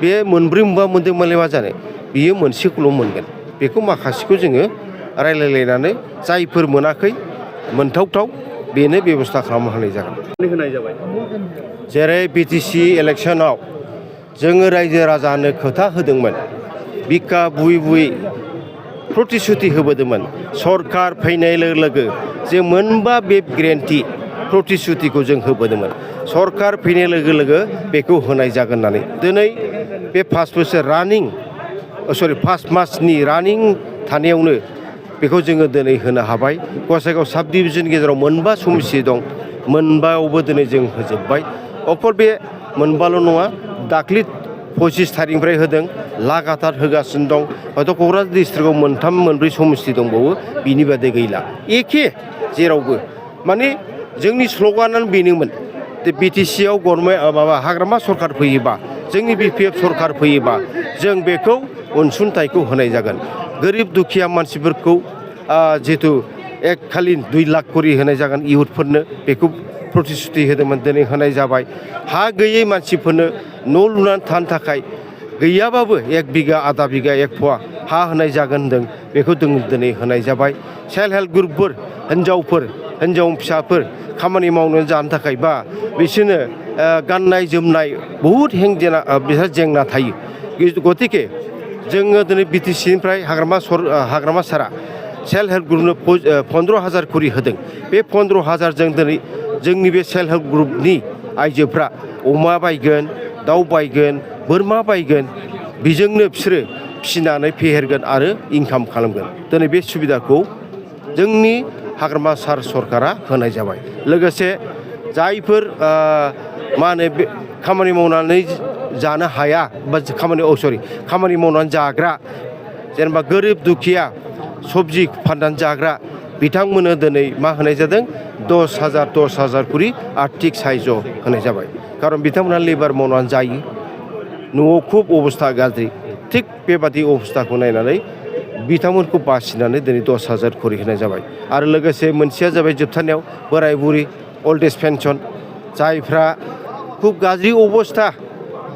बे मोनब्रै मोनबा मोनदों मालाय मा जानो बियो मोनसेखौल' मोनगोन बेखौ माखासेखौ जोङो रायलायलायनानै जायफोर मोनाखै मोनथावथाव बेनो बेबस्था खालामना होनाय जागोन। जेरै बिटिसि इलेक्सनाव जोङो रायजो राजानो खोथा होदोंमोन बिखा बुयै बुयै प्रतिश्रुति होबोदोंमोन सरकार फैनाय लोगो लोगो जे मोनबा बे गेरेन्टि प्रतिश्रुतिखौ जों होबोदोंमोन सरकार फैनाय लोगो लोगो बेखौ होनाय जागोन होननानै दिनै बे 5 बोसोर फास मासनि रानिं थानायावनो बेखौ जोङो दिनै होनो हाबाय। गसाइगाव साब डिभिजननि गेजेराव मोनबा समस्ति दं मोनबायावबो दिनै जों होजोब्बाय अकल बे मोनबाल' नङा दाख्लि 25 थारिखनिफ्राय होदों लागातार होगासिनो दं हयथ' क'क्राझार डिस्ट्रिक्टआव मोनथाम मोनब्रै समस्ति दंबावो बिनि बादै गैला एखे जेरावबो माने जोंनि स्ल'गानानो बेनोमोन बिटिसिआव गभर्नमेन्ट हाग्रामा सरकार फैयोबा जोंनि बिपिएफ सरकार फैयोबा जों बेखौ अनसुंथाइखौ होनाय जागोन गोरिब दुखिया मानसिफोरखौ जिहेतु एक खालि 2 लाख करि होनाय जागोन इयुथफोरनो बेखौ प्रतिश्रुति होदोंमोन दिनै होनाय जाबाय हा गैयै मानसिफोरनो न' लुनानै थानो थाखाय गैयाबाबो 1 बिगा आधा बिगा 1 फुवा हा होनाय जागोन होनदों बेखौ जों दिनै होनाय जाबाय। सेल्फ हेल्प ग्रुपफोर हिन्जाव फिसाफोर खामानि मावनो जानो थाखाय बा बिसोरनो गाननाय जोमनाय बहुद बिसोर जेंना थायो गतिके जोङो दिनै बिटिसिनिफ्राय हाग्रामा सारा सेल्फ हेल्प ग्रुपनो 15,000 करि होदों बे 15,000जों दिनै जोंनि बे सेल्फ हेल्प ग्रुपनि आइजोफ्रा अमा बायगोन दाउ बायगोन बोरमा बायगोन बेजोंनो बिसोरो फिसिनानै फेहेरगोन आरो इनकाम खालामगोन दिनै बे सुबिदाखौ जोंनि हाग्रामा सरकारा होनाय जाबाय। लोगोसे जायफोर मा होनो बे खामानि मावनानै जानो हाया बा खामानि मावनानै जाग्रा जेनेबा गोरिब दुखिया सबजि फाननानै जाग्रा बिथांमोननो दिनै मा होनाय जादों 10,000 करि आर्थिक साहाय्य होनाय जाबाय खारन बिथांमोना लेबार मावनानै जायो न'आव खुब अबस्था गाज्रि थिग बेबादि अबस्थाखौ नायनानै बिथांमोनखौ बासिनानै दिनै 10,000 करि होनाय जाबाय। आरो लोगोसे मोनसेया जाबाय जोबथारनायाव बोराय बुरि अल्ड एज पेन्सन जायफ्रा खुब गाज्रि अबस्था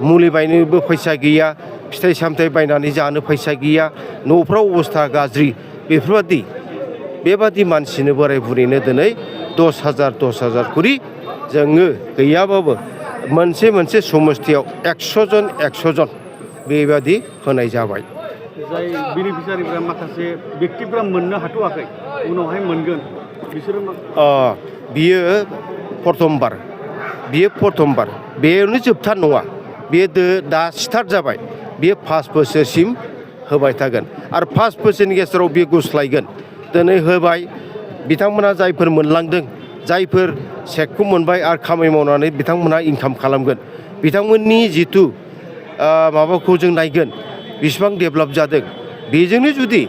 मुलि बायनोबो फैसा गैया फिथाइ सामथाइ बायनानै जानो फैसा गैया न'फ्राव अबस्था गाज्रि बेबादि मानसिनो बोराय बुरैनो दिनै 10,000 करि जोङो गैयाबाबो मोनसे समस्तियाव 100 जन बेबादि होनाय जाबाय। जाय बेनिफिसियारिफ्रा माखासे व्यक्तिफ्रा मोननो हाथ'वाखै उनावहाय मोनगोन बिसोरो बियो प्रथमबार बेयावनो जोबथार नङा बेयो दा स्टार्ट जाबाय बेयो 5 बोसोरसिम होबाय थागोन आरो 5 बोसोरनि गेजेराव बेयो गुस्लायगोन दिनै होबाय बिथांमोना जायफोर मोनलांदों जायफोर सेकखौ मोनबाय आरो खामानि मावनानै बिथांमोना इनकाम खालामगोन बिथांमोननि जिथु माबाखौ जों नायगोन बेसेबां डेभेलप जादों बेजोंनो जुदि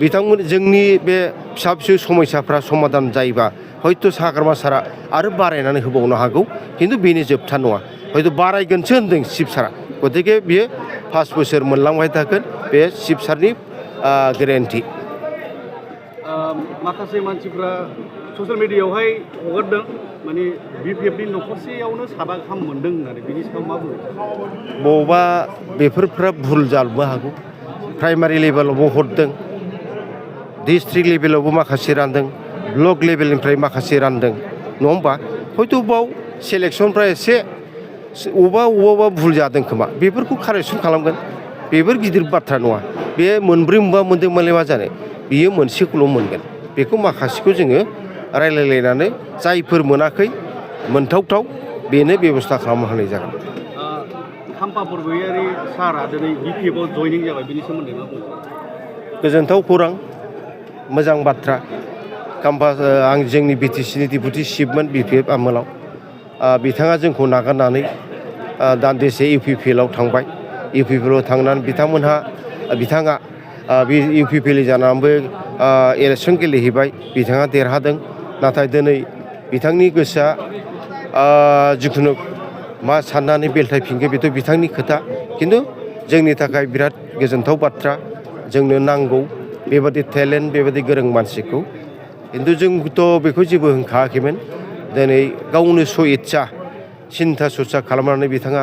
बिथांमोन जोंनि बे फिसा फिसौ समस्याफ्रा समाधान जायोबा हयथ' हाग्रामा सारा आरो बारायनानै होबावनो हागौ खिन्थु बेनो जोबथा नङा हयथ' बारायगोनसो होनदों चिफ सारा गतिके बियो 5 बोसोर मोनलांबाय थागोन बे चिफ सारनि गेरेन्टि। माखासे मानसिफ्रा ससियेल मिडियायावहाय हगारदों माने बिपिएफनि न'खरसेयावनो 7 गाहाम मोनदों होननानै बिनि सायाव मा बुङो? बबावबा बेफोरफ्रा भुल जानोबो हागौ प्राइमारि लेभेलावबो हरदों डिस्ट्रिक्ट लेभेलावबो माखासे रानदों ब्लक लेभेलनिफ्राय माखासे रानदों नङा होमबा हयथ' बाव सेलेक्सनफ्रा एसे अबेबा भुल जादों खोमा बेफोरखौ कारेक्सन खालामगोन बेफोर गिदिर बाथ्रा नङा बे मोनब्रै मोनबा मोनदों मालाय मा जानो बियो मोनसेखौल' मोनगोन बेखौ माखासेखौ जोङो रायलायलायनानै जायफोर मोनाखै मोनथावथाव बेनो बेबस्था खालामना होनाय जागोन। खाम्फा बरगयारि सारा दिनै बिपिएफआव जयनिं जाबाय बिनि सोमोन्दै मा बुङो? गोजोनथाव खौरां मोजां बाथ्रा खाम्फा आं जोंनि बिटिसिनि डिपुटि चिफमोन बिपिएफ आमोलाव बिथाङा जोंखौ नागारनानै दान्दिसे इउपिपिएलआव थांबाय इउपिपिएलआव थांनानै बिथाङा बे इउपिपिएल जानानैबो इलेक्सन गेलेहैबाय बिथाङा देरहादों नाथाय दिनै बिथांनि गोसोआ जिखुनु मा साननानै बेलथायफिनगोन बेथ' बिथांनि खोथा खिन्थु जोंनि थाखाय बिराद गोजोनथाव बाथ्रा जोंनो नांगौ बेबादि टेलेन्ट बेबादि गोरों मानसिखौ खिन्थु जोंथ' बेखौ जेबो होनखायाखैमोन दिनै गावनो स्व इस्सा सिन्था सरसा खालामनानै बिथाङा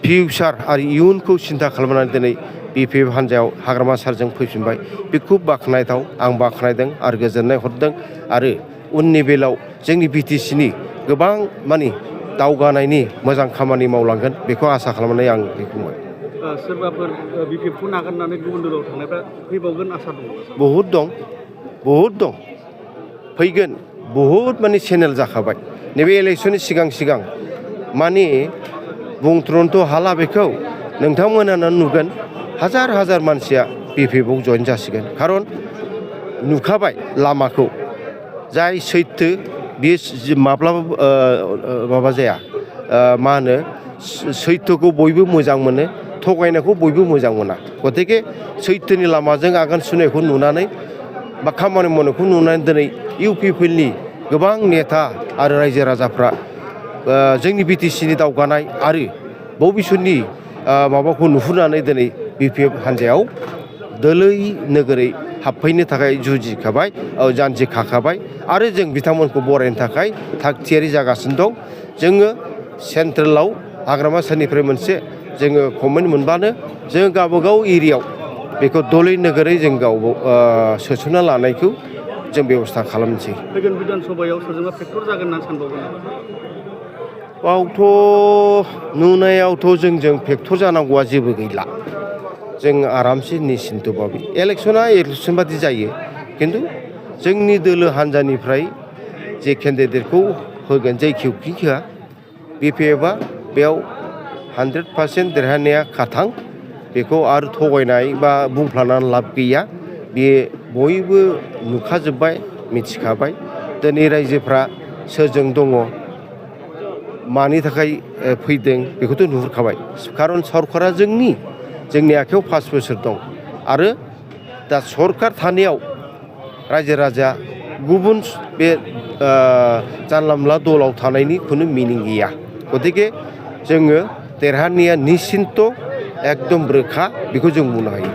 फिउचार आरो इयुनखौ सिन्था खालामनानै दिनै BPF हान्जायाव हाग्रामा सारजों फैफिनबाय बेखौ बाख्नायथाव आं बाख्नायदों आरो गोजोननाय हरदों आरो उननि बेलायाव जोंनि BTCनि गोबां मानि दावगानायनि मोजां खामानि मावलांगोन बेखौ आसा खालामनानै आं बेखौ बुंबाय। सोरबाफोर BPF खौ नागारनानै गुबुन दलाव थांनायफ्रा फैबावगोन आसा दङ? बहुद दं फैगोन बहुद माने चेनेल जाखाबाय नैबे इलेक्सननि सिगां माने बुंथ्रनोथ' हाला बेखौ नोंथांमोनानो नुगोन हाजार मानसिया BPF आव जइन जासिगोन खारन नुखाबाय लामाखौ जाय सैथो बियो माब्लाबा माबा जाया मा होनो सैथोखौ बयबो मोजां मोनो थगायनायखौ बयबो मोजां मोना गतिके सैथोनि लामाजों आगान सुरनायखौ नुनानै बा खामानि मावनायखौ नुनानै दिनै UPफोरनि गोबां नेता आरो रायजो राजाफ्रा जोंनि BTCनि दावगानाय आरो भबिष्यतनि माबाखौ नुहुरनानै दिनै BPF हान्जायाव दोलै नोगोरै हाबफैनो थाखाय जुजिखाबाय जान्जिखाखाबाय आरो जों बिथांमोनखौ बरायनो थाखाय थाग थियारि जागासिनो दं। जोङो सेन्ट्रेलाव हाग्रामा सारनिफ्राय मोनसे जोङो कमेन्ट मोनबानो जों गावबागाव एरियायाव बेखौ दलै नोगोरै जों सोसनना लानायखौ जों बेबस्था खालामनोसै। फैगोन बिधान सभायाव सोरजोंबा फेक्टर जागोन होननानै सानबावगोन नामा? बावथ' नुनायावथ' जोंजों फेक्टर जानांगौआ जेबो गैला जों आरामसे निश्चिन्तभाबै इलेक्सन बादि जायो खिन्थु जोंनि दोलो हान्जानिफ्राय जे केन्डिडेटखौ होगोन जायखि होआ BPFआ बेयाव 100% देरहानाया खाथां बेखौ आरो थगायनाय बा बुंफ्लानानै लाब गैया बे बयबो नुखाजोब्बाय मिथिखाबाय दिनै रायजोफ्रा सोरजों दङ मानि थाखाय फैदों बेखौथ' नुहुरखाबाय खारन सरकारा जोंनि आखायाव 5 बोसोर दं आरो दा सरकार थानायाव रायजो राजा गुबुन बे जानला मोनला दलाव थानायनि खुनु मिनिं गैया गतिके जोङो देरहानाया निश्चिन्त एकदम रोखा बेखौ जों बुंनो हायो।